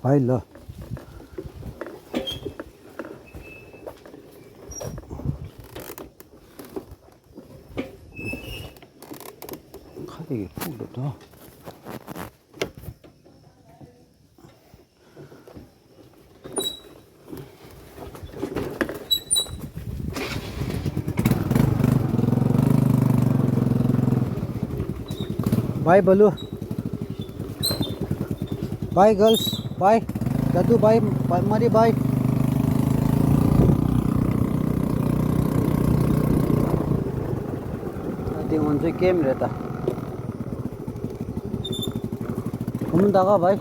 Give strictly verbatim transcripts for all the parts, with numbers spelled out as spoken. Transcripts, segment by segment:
བའི་ལོ། ཁ་དེ་གི་ཕུག་ལ་དོ། Bye, Balu. Bye, girls. Bye. Dadu, bye. Bye, Mari, bye. ཨ་དེ་ང་ཚོའི་ཀེམ་རེད་ད། ཁོམ་ད་ག་བའི།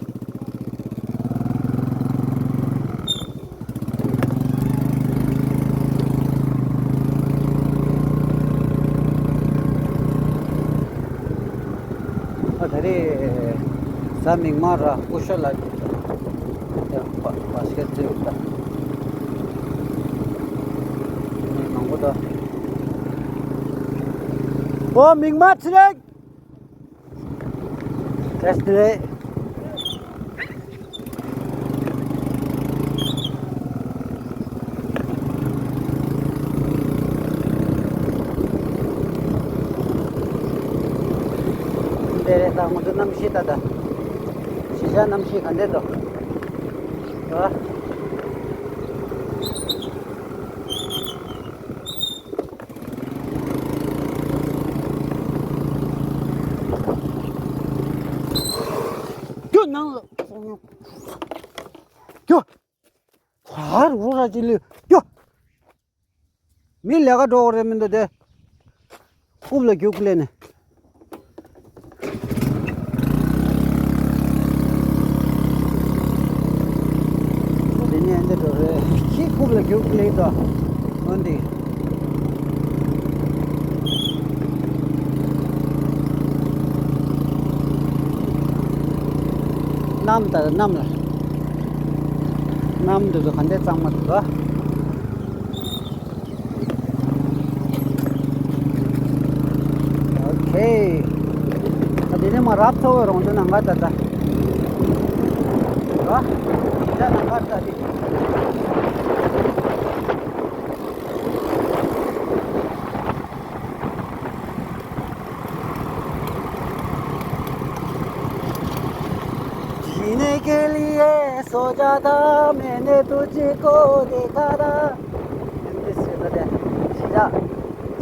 ཨ་ད་རེས་གཟའ་མིག་དམར་ར་སྐུ་ཞབས་ལ་དེ་བ་བ་ཤེད་ཙིག་ད། མི་མང་པོ་ད། ཨོ་མིག་དམར་ཚེ་རིང་། བཀྲ་ཤིས་བདེ་ལེགས། འདི་རེད་ད། ང་ཚོ་གནམ་གཤིས་ད་ད། གཞིས་ཆགས་གནམ་གཤིས་ག་འདྲས་འདུག་ཨ། རྒྱུ་ནང་ལ། རྒྱུ། གར་འུར་ར་ཅི་ལུས། རྒྱུ། མི་ལས་ཀ་འགྲོ་བ་རེད་མི་འདུག་དེ། རྐུབ་ལ་རྒྱུག་ལེ་ནས། དེ་ནས་འདི་འགྲོ་རེད། ཁྱི་རྐུབ་ལ་རྒྱུག་ལེ་དོ། འོན་ཏེ། གནམ་ལྟར་གནམ་ལ། གནམ་འདི་ཚོ་ག་འདྲས་གཙང་མ་འདུག་ག་ཨོ་ཁེ། ད་དེ་ནས་མ་རབ་ཚོ་བའི་རོང་ཚོ་ནང་ག་ད་ད། ར། ད་ནང་ག་ད་དེ། जीने के लिए सोचा था मैंने तुझको देखा था। གཞིས་ཆགས། གཞིས་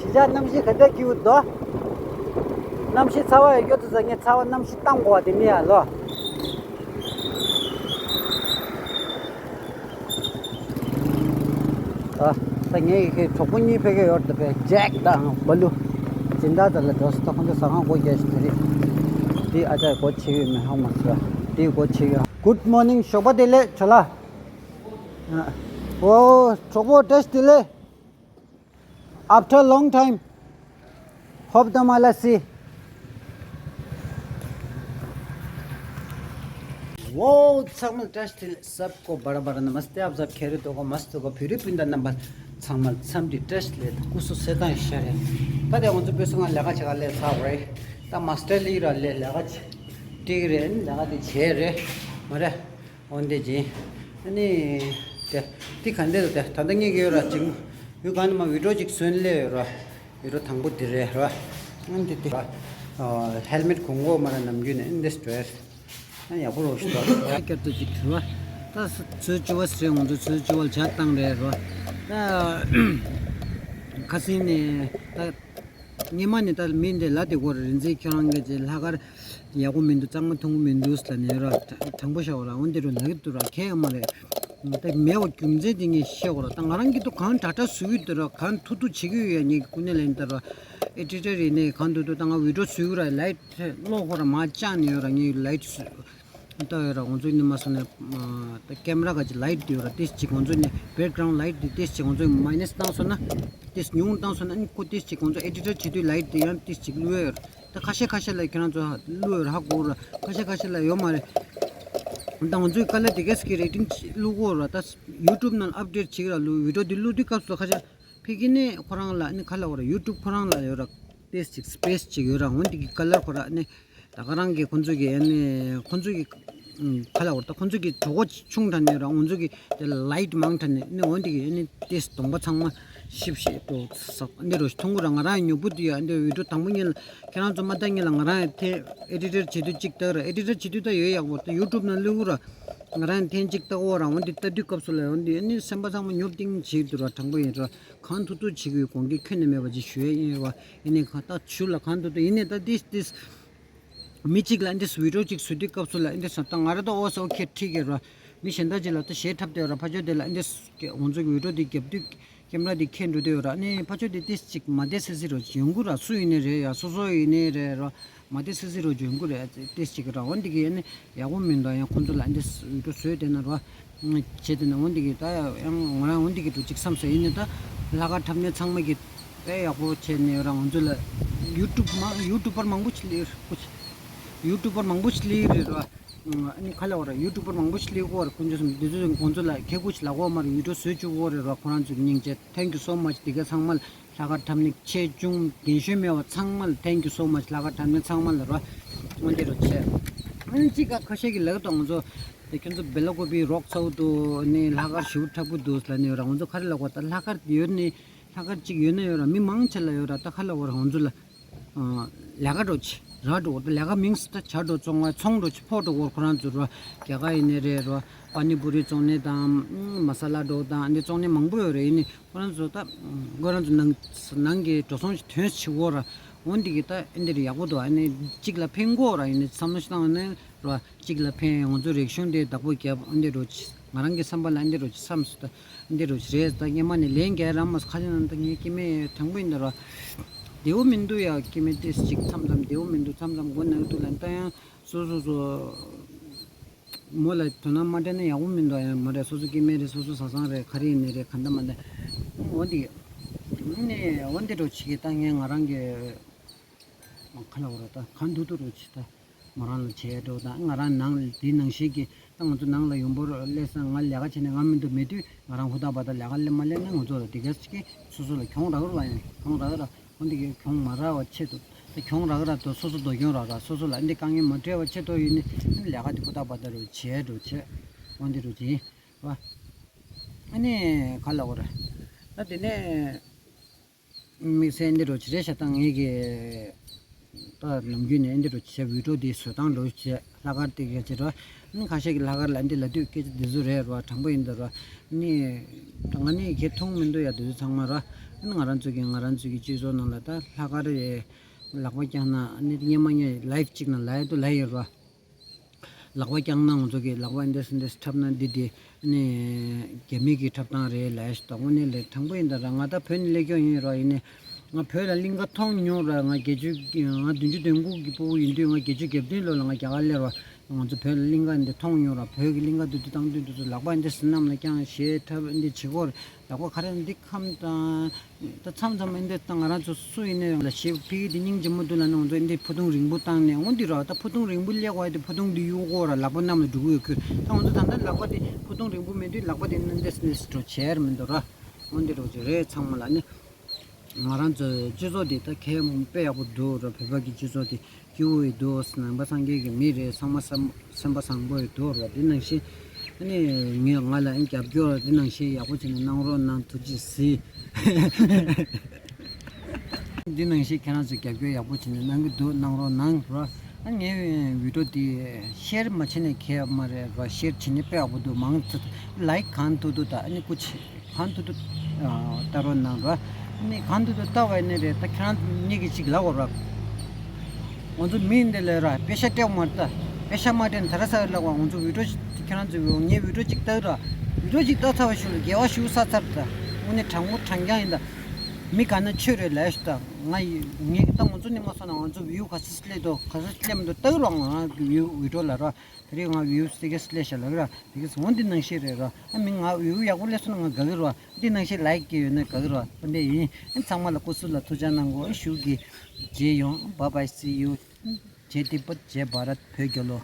ཆགས་གནམ་གཤིས་ག་འདྲ་སྐྱིད་པོ་འདུག་གནམ་གཤིས་ཚ་བ་ཡོད་དུས་ཙང་ངས་ཚ་བ་གནམ་གཤིས་བཏང་དགོས་པ་དེ་མིན་ཡ་ལོ། ཨ། ད་ངའི་གི་གྲོགས་པོ་གཉིས་ཕེབས་ཀྱི་ཡོད་འདུག་པས། ཇེག་དང་བ་ལུ། སྦྱིན་བདག་དེ་ལ་འགྲོ་སོང་། ད་ཁོང་ཚོ་ཟ་ཁང་སྒོ་རྒྱག་བཞིན་དེ་རེད། དེ་ཨ་ཅག་སྒོ་ཕྱེ་གི་ཡོད་མེད་ཧ་གོ་མ་སོང་། དེ་སྒོ་ཕྱེ་གི་ཡོད། Good morning ཞོགས་པ་བདེ་ལེགས་ཇོ་ལགས། ཨོ་གྲོགས་པོ་བཀྲ་ཤིས་བདེ་ལེགས། After long time, hope the Malasi. Wow, ཚང་མ་བཀྲ་ཤིས་བདེ་ལེགས། सबको बड़ा बड़ा नमस्ते, आप सब खैरियत होगा, मस्त होगा, ཕུ་རི་སྤུན་ཟླ་རྣམ་པ་ཚང་མ་འཚམས་འདྲི་བཀྲ་ཤིས་བདེ་ལེགས། སྐུ་གཟུགས་གསལ་ཐང་ཡིན་ཤག་རེད། ད་དེ་ང་ཚོ་བོད་སོང་ང་ལས་ཀ་བྱེད་ག་སླེབས་ཚར་བ་རེད། ད་མ་སི་ཊར་ལི་ར་ལས་ལས་ཀ་བྱེད་ཀྱི་རེད། ལས་ཀ་དེ་བྱས་རེད་མ་རེད། འོན་ཏེ་ཇི། ཨ་ནི། དེ། དེ་ག་འདྲ་རེད། དེ་ད་ལྟ་ངེད་ཀྱི་ཡོད་ར་ཅིང་། ཡུལ་གང་ནས་མ་བི་ཌིའོ་ཅིག་བཟོས་སླེབས་ཡོད་ར། བི་ཌིའོ་དང་པོ་འདི་རེད་ར། ཨ་ནི་དེ་དེ། ཨ། ཧེལ་མེཊ་གོན་གོ་མ་ར་ནམ་རྒྱུན་ནས་ཨ་ནི་འདི་སྤྲོད། ཨ་ཡག་པོ་རོ་ཞིག་འདུག་སྐྱར་དུ་ཅིག་དྲི་བ། ད་ཚོད་བཅུ་པ་ཟེར་ང་ཚོ་ཚོད་བཅུ་པ་ལ་ཇ་བཏང་རེད་ར། ད། ཁ་སང་ནས་ད། སྔོན་མ་ནས་ད་མི་འདི་ལ་དེ་གོ་རེ་འཛིན་ཁྱོད་རང་གི་ཅི་ལྷག་དཀར་ཡག་པོ་མི་འདུག་གཙང་མ་མཐོང་གི་མི་འདུག་ཟེར་ནས་ར། དྲང་པོ་བཤད་པ་ར་འོན་ཏེ་རུ་ལ་གི་འདུག་ར་ཁྱད་ཡོད་མ་རེད། ད་མེད་པ་རྒྱུ་མཚན་དེ་ངས་བཤད་པ་ར། ད་ང་རང་གི་འདུག་གང་དྲག་དྲག་བཟོ་གི་འདུག་ར། གང་ཐུག་ཐུག་བྱེད་ཀྱི་ཡོད་ཡ། ངས་ཀུན་ནས་ལན་ད་ར། ཨེ་ཌི་ཊར་ཡིན་ནས་གང་འདུག་འདུག་ད་ང་བི་ཌིའོ་བཟོ་གི་ར། ལའིཊ་གློག་ཁོ་ར་མ་བཅག་ནས་ཡོད་ར། ངས་ལའིཊ་བཟོ། ལྟ་ཡོད་ར། ང་ཚོའི་ནི་མ་སོང་ནས་ད་ཀེམ་ར་ག་ཅིག་ལའིཊ་དེ་ཡོད་ར། ཏིས་ཅིག་ང་ཚོའི་ནི་བེག་གྷ་རའུན་ཌི་ལའིཊ་དེ་ཏིས་ཅིག་ང་ཚོའི་མའི་ནས་བཏང་སོང་ན། ཏིས་ཉུང་བཏང་སོང་ན་ནི་ཁོ་ཏིས་ཅིག་ང་ཚོ་ཨེ་ཌི་ཊར་བྱེད་དུས་ལའིཊ་དེ་ཡང་ཏིས་ཅིག་བླུགས་ཡོད་ར། ད་ཁ་ཤས་ཁ་ཤས་ལ་ཁྱེད་རང་ཚོ་བླུགས་ཡོད་ར། ཧ་གོ་ར། ཁ་ཤས་ཁ་ཤས་ལ་ཡོད་མ་རེད། ད་ང་ཚོའི་ཀ་ལར་དེ་གས་ཀྱི་རེ་ཊིང་བླུགས་གོ་ར། ད་ཡུ་ཊུབ་ནང་ཨབ་ཌེཊ་བྱེད་ཀྱི་ར། ལུ་བི་ཌིའོ་དེ་བླུགས་དུས་སྐབས་སུ་ཁ་ཤས་ཕ་གི་ནས་ཁོ་རང་ལ་ནི་ཁ་ལ་བ་ར། ཡུ་ཊུབ་ཁོ་རང་ལ་ཡོད་ར། ཏིས་ཅིག་སི་པེ་སི་ཅིག་ཡོད་ར། འོན་ཏེ་གི་ཀ་ལར་ཁོ་ར་ནི། ད་ག་རང་གི་ཁོ་ཚོ་གི་ཨ་ནི་ཁོ་ཚོ་གི་ ཨུམ། ག་ལ་བར་ད་ཁོང་ཚོ་གི་གྲོད་ཁོག་ཆུང་དྲགས་ནས་ར། ང་ཚོ་གི་དེ་ལ་ལའིཊ་མང་དྲགས་ནས་ནི། འོན་ཏེ་གི་ཨ་ནི་ཏེས་གདོང་པ་ཚང་མ་ཤིབ་ཤིབ་འགྲོ་ས་འདི་རུ་མཐོང་གི་ར། ང་རང་ཉོབ་པོ་འདུག་ཡ། འདི་བི་ཌིའོ་དང་པོ་ཉིད་ལ་ཁྱེད་རང་ཚོ་མ་ལྟ་ཉིད་ལ་ང་རང་ཡང་དེ་ཨེ་ཌི་ཊར་བྱེད་དུས་གཅིག་ལྟ་ར། ཨེ་ཌི་ཊར་བྱེད་དུས་ད་ཡོད་ཡག་པོ་ད་ཡུ་ཊུབ་ནང་བླུག་ར། ང་རང་ཡང་ཐེངས་གཅིག་ལྟ་འོ་ར། འོན་ཏེ་ལྟ་དུས་སྐབས་སུ་ལ་འོན་ཏེ་ཨ་ནི་སེམས་པ་ཚང་མ་ཉོབ་ཏིང་བྱེད་འདུག་ར། དྲང་པོ་ཡིན་ར། གང་ཐུབ་ཐུབ་བྱེད་ཀྱི་ཡོད། དགོངས་འགལ་ཁྱོན་ནས་མེད་པ་ཅིག་ཞུ་ཡས་ཡིན་ར། ཡིན་ནའི་གང་ལྟར་ཞུ་ལ་གང་ཐུབ་ཐུབ་ཡིན་ནའི་ད་ཏེས་ཏེས། མི་གཅིག་ལ་འདི་བི་ཌིའོ་གཅིག་བཟོ་དུས་སྐབས་སུ་ལ་འདི་ས་ད་ང་ར་ད་ཨོ་སོ་ཨོ་ཁེ་ཁྲིག་གེ་ར། མི་གཞན་དག་ཅིག་ལ་ད་གཞས་འཁྲབ་བསྡད་ར། ཕར་ཕྱོགས་དེ་ལ་འདི་ང་ཚོ་གི་བི་ཌིའོ་འདི་རྒྱབ་དུས་ཀེམ་ར་འདི་ཁེན་འགྲོ་དུས་ར། ཨ་ནི་ཕར་ཕྱོགས་དེ་ཏིས་གཅིག་མ་བདེ་སི་སི་རོ་ཡོང་གི་ར། སུ་ཡིན་ནའི་རེད་ཡ། སོ་སོ་ཡིན་ནའི་རེད་ར། མ་བདེ་སི་སི་རོ་ཡོང་གི་རེད། ཏིས་གཅིག་ར། འོན་ཏེ་གི་ཨ་ནི་ཡག་པོ་མི་འདུག་ཡང་ཁོང་ཚོ་ལ་འདི་བི་ཌིའོ་བཟོས་བསྡད་ན་ར། བྱས་ཏེ་ན་འོན་ཏེ་གི་ད་ཡང་ང་རང་འོན་ཏེ་གི་འགྲོ་གཅིག་བསམ་སོང་། ཡིན་ནའི་ད་ལྷག་དཀར་འཁྲབ་མཁན་ཚང་མ་གི་དཔེ་ཡག་པོ་བྱས་ནས་ར། ང་ཚོ་ལ་ཡུ་ཊུབ་མང་ཡུ་ཊུབ་པར་མང་པོ་ཞིག་སླེབས་ཡུ་ཊུབ་པར་མང་པོ་ཞིག་སླེབས་རེད་ར། ཨ་ནི་ག་ལ་བ་ར་ཡུ་ཊུབ་པར་མང་པོ་ཞིག་སླེབས་ཀྱི་ཡོད་ར། ཁོང་ཚོ་སོང་དེ་ཚོ་ཁོང་ཚོ་ལ་ཁེ་ཁུ་ཞིག་ལ་གོ་མ་ར་བི་ཌིའོ་བཟོས་བཅུག་གི་ཡོད་རེད་ར། ཁོ་རང་ཚོ་གི་སྙིང་རྗེ། Thank you so much། དེ་ག་ཚང་མ་ལ་ལྷག་དཀར་འཁྲབ་མཁན་ཆེ་ཆུང་རྒན་གཞོན་མེད་པ་ཚང་མ་ལ་Thank you so much། ལྷག་དཀར་འཁྲབ་མཁན་ཚང་མ་ལ་ར། འོན་ཏེ་རོ་བྱས། ཨ་ནི་གཅིག་ག་ཁ་ཤས་ཀྱིས་ལབ་དང་ང་ཚོ་དེ་ཁྱོད་ཚོ་སྦེ་ལ་ཀོ་པི་རོགས་ཚ་བོ་འདུག་ནི་ལྷག་དཀར་ཞེ་པོ་འཁྲབ་ཀྱི་འདུག་ལབ་ནས་ར། ང་ཚོ་ག་རེ་ལབ་དགོས། ད་ལྷག་དཀར་ཡོད་ནི་ལྷག་དཀར་གཅིག་ཡོད་ན་ཡོད་ར། མི་མང་ཆེ་ལ་ཡོད་ར། ད་ག་ལབ་དགོས་ར། ང་ཚོ་ལ་ལས་ཀ་འགྲོ་ཆེ་ར་འགྲོ། ད་ལས་ཀ་མིང་སི་ད་བྱ་འགྲོ་བཙོང་བ་ཚོང་འགྲོ་ཆེ་ཕོ་འགྲོ་གོ་ཁོ་རང་ཚོ་ར། རྒྱ་གར་ཡིན་ནི་རེད་ར། པ་ནི་པུ་རི་བཙོང་ནི་དང་མ་ས་ལ་འགྲོ་དང་འདི་བཙོང་ནི་མང་པོ་ཡོད་རེད། ཡིན་ནི་ཁོ་རང་ཚོ་ད་ཁོ་རང་ཚོ་ནང་ནང་གི་འགྲོ་སོང་ཞིག་ཐོན་ཆེ་བོ་ར། འོན་ཏེ་གི་ད་འདི་རེད་ཡག་པོ་འདུག་ཨ་ནི་གཅིག་ལ་ཕན་གོ་ར། ཡིན་ནི་བསམ་བློ་ཞིག་བཏང་ནི་ར། གཅིག་ལ་ཕན། ང་ཚོ་རིག་གཞུང་དེ་བདག་པོ་རྒྱབ། ཨ་འདི་རུ་ཆ་ང་རང་གི་བསམ་པ་ལ་ཨ་འདི་རུ་ཆ་བསམ་སོང་། ད་ཨ་འདི་རུ་ཆ་རེད། ད་སྔས་མ་ནས་ལན་རྒྱག་རམ་མ་ཁ་ཆེ་ན་ད་ངའི་སྐྱེ་དམན་དྲང་པོ་ཡིན་ད་ར། བདེ་བོ་མི་འདུག་ཡ། སྐྱེ་དམན་ཏིས་ཅིག་མཚམས་མཚམས་བདེ་བོ་མི་འདུག་མཚམས་མཚམས་མགོ་ན་གི་འདུག་ལ། ད་ཡང་སོ་སོ་སོ་མོ་ལ་དོ་སྣང་མ་སྤྲད་ན་ཡག་པོ་མི་འདུག་ཡང་མ་རེད། སོ་སོ་སྐྱེ་དམན་རེད། སོ་སོ་བཟའ་ཚང་རེད། ག་རེ་ཡིན་ནའི་རེད། ག་འདྲ་མ་འདྲ་འོ་འདི་ནས་འོ་འདི་རུ་ཆ་གི་ད་ངས་ང་རང་གི་ཁ་ལ་འོ་ར་ད་གང་འདུག་འདུག་རུ་ཆ་ད། མོ་རང་ལ་བྱས་འགྲོ་དང་ང་རང་ནང་ལ་དེ་ནང་བཞིན་གྱི་ད་ང་ཚོ་ནང་ལ་ཡོང་འབོར་སླེབས་སང་ང་ལས་ཀ་བྱས་ནས་ང་མི་འདུག་མེད་དུས་ང་རང་ཧུར་ཐག་བར་ཐག་ལས་ཀ་སླེབས་མ་སླེབས་ན་ང་ཚོ་ལ་དེ་ག་ཅིག་གིས་སོ་སོ་ལ་གྱོང་རག་རུ་བ་ཡིན། གྱོང་རག་ར་འོ་འདི་གའི་གྱོང་མ་རག་པ་ཆེད་དུ་ད་གྱོང་རག་ར་དུ་སོ་སོ་དོ་གྱོང་རག་ར་སོ་སོ་ལ་འདི་དཀའ་ངལ་མ་འཕྲད་པ་ཆེད་དུ་ཡིན་ནི་ལས་ཀ་དེ་ཧུར་ཐག་བར་ཐག་རུ་བྱས་འགྲོ་བྱས་འོ་འདི་རུ་བྱས་ཡིན་བ། ཨ་ནི་ག་ལ་འོ་ར་ད་དེ་ནས། དམིགས་བསལ་འདི་རུ་ཆ་རེད་ཤག་ད་ངེད་ཀྱི་ད་ནམ་རྒྱུན་ནས་འདི་རུ་ཆ་བི་ཌིའོ་འདི་བཟོ་སྟངས་རུ་ཆ་ལྷག་དཀར་དེ་ག་ཅི་རོ། ནི་ཁ་ཤས་ཀྱི་ལྷག་དཀར་ལ་འདི་ལ་དུས་སྐད་ཆ་འདི་བཟོ་རེད་རོ། དྲང་པོ་ཡིན་ད་རོ། ནི་ད་ང་ནི་ཁྱེད་མཐོང་མི་འདུག་ཡ་དེ་ཚོ་ཚང་མ་རོ། ནི་ང་རང་ཚོ་གི་ང་རང་ཚོ་གི་སྤྱི་ཚོགས་ནང་ལ་ད་ལྷག་དཀར་རེད། ལག་པ་བརྐྱངས་ན་ནི་སྔས་མ་ངས་ལའིབ་གཅིག་ནང་ལ་ཡ་དུ་ལ་ཡོད་རོ། ལག་པ་བརྐྱངས་ན་ང་ཚོ་གི་ལག་པ་འདི་འདི་འཁྲབ་ན་འདི་འདི་ནི་རྒྱ་མི་གི་འཁྲབ་སྟངས་རེད་ལབ་ཞིག་དང་། དངོས་གནས་ལས་དྲང་པོ་ཡིན་ད་ར། ང་ད་བོད་ནས་སླེབས་ཀྱོག་ཡིན་ར། ཡིན་ནི་ང་བོད་ལ་གླིང་ག་མཐོང་མྱོང་ར། ང་བརྒྱད་ཅུ་ང་བདུན་ཅུ་དོན་དགུ་གི་སྤུ་གུ་ཡིན་དུས་ང་བརྒྱད་ཅུ་གྱ་བདུན་ལོ་ལ་ང་རྒྱ་གར་སླེབས་ར། ང་ཚོ་བོད་ལ་གླིང་ག་འདི་མཐོང་མྱོང་ར། བོད་ཀྱི་གླིང་ག་འདི་འདི་བཏང་དུས་འདི་ཚོ་ལག་པ་འདི་ཟིན་ནམ་ལ་བརྐྱངས་གཞས་འཁྲབ་འདི་བྱེད་ཀྱོག་ར། ལག་པ་ག་རེ་འདི་ཁམ་དང་། ད་མཚམས་མཚམས་ཨེ་འདྲས་ད་ང་རང་ཚོ་སུ་ཡིན་ནའི་ལ་ཞེ་ཕི་གི་དེ་སྙིང་རྗེ་མོ་འདུག་ལ་ནི་ང་ཚོ་ཨེ་འདྲས་ཕུ་ཐུང་རིང་པོ་བཏང་ནས་འོ་འདི་ར། ད་ཕུ་ཐུང་རིང་པོ་སླེབས་པ་དེ་ཕུ་ཐུང་འདི་གཡུག་གོ་ར། ལག་པ་གནམ་ལ་འགྲོ་གི་ཡོད་ཁུལ། ད་ང་ཚོ་ད་ལྟ་ལག་པ་དེ་ཕུ་ཐུང་རིང་པོ་མེད་དུས་ལག་པ་དེ་ཨེ་འདྲས་ཨེ་འདྲས་འགྲོ་བྱས་ར་མི་འདུག་ར། འོ་འདི་ར་ཅིག་རེད། ཚང་མ་ལ་ནི་ང་རང་ཚོའི་སྤྱི་ཚོགས་འདི་ད་གལ་དཔེ་ཡག་པོ་འདུག་ར། བོད་པ་གི་སྤྱི་ཚོགས་འདི། སྐྱིད་པོ་ཡི་འདུག་ནང་པ་སངས་རྒྱས་ཀྱི་མི་རེད། ཚང་མ་བསམ་སེམས་པ་བཟང་པོ་ཡི་འདུག་ར། འདི་ནང་བཞིན་ཨ་ནི་ངས་ང་ལ་ཨ་ནི་རྒྱབ་སྐྱོར་འདི་ནང་བཞིན་ཡག་པོ་བྱས་ནས་གནང་རོགས་གནང་། ཐུགས་རྗེ་གཟིགས། འདི་ནང་བཞིན་ཁྱེད་རང་ཚོས་རྒྱབ་སྐྱོར་ཡག་པོ་བྱས་ནས་གནང་གི་འདུག་གནང་རོགས་གནང་ར། ཨ་ངའི་བི་ཌིའོ་འདི་ཤེར་མ་བྱས་ནས་གལ་མ་རེད་ར། ཤེར་བྱས་ནས་དཔེ་ཡག་པོ་འདུག་མང་ཙམ་ལའིཀ་གང་ཐུབ་ཐུབ་ད་ཨ་ནི་སྐུ་མཁྱེན། གང་ཐུབ་ཐུབ་ལྟ་རོགས་གནང་རོགས། ནི་གང་ཐུབ་ཐུབ་ལྟ་བ་ནི་རེད། ད་ཁྱེད་རང་གཉིས་ཀྱིས་གཅིག་ལབ་དགོས་ར། ང་ཚོ་མི་འདི་ལས་ར་པེ་ཤ་སྤྲད་མ་ད། པེ་ཤ་མ་སྤྲད་ན་ད་ར་ས་ལབ་པ། ང་ཚོ་བི་ཌིའོ་ཁྱེད་རང་ཚོ་ངའི་བི་ཌིའོ་གཅིག་ལྟ་ར། བི་ཌིའོ་གཅིག་ལྟ་ཚར་བ་ཞུ་ལ་དགེ་བ་ཞུ་ས་ཚར་ད། དངོས་གནས་དྲང་པོ་དྲང་རྐྱང་ཡིན་ད། མི་ག་ན་ཆོས་རེད་ལབ་ཞུ་ད། ང་ཡི་ངས་ད་ང་ཚོ་ནི་མ་སོང་ན་ང་ཚོ་བིའུ་ག་ཚོད་སླེབས་འདུག་ག་ཚོད་སླེབས་མི་འདུག་ལྟ་རོགས། ང་རང་གི་བིའུ་བི་ཌིའོ་ལ་ར། དེ་རིང་ང་བིའུ་སི་ཏི་ཀེ་སི་ལས་ཤ་ལག་ར། དེ་གི་སོང་འདི་ནང་བཞིན་རེད་ར། ཨ་མི་ང་བིའུ་ཡག་པོ་སླེབས་སོང་ན་ང་དགའ་གི་ར། འདི་ནང་བཞིན་ལའིཀ་གི་ཡོད་ན་དགའ་གི་ར། འདི་ཡིན། ཨ་ཚང་མ་ལ་སྐུ་གཟུགས་ལ་ཐུགས་ཅག་གནང་གོ། ཨ་ཞུ་གི་རྗེས་ཡོང་། Bye bye, see you. ཇེ་ཏི་པ་ཇེ་བྷ་རད་བོད་རྒྱལ་ལོ།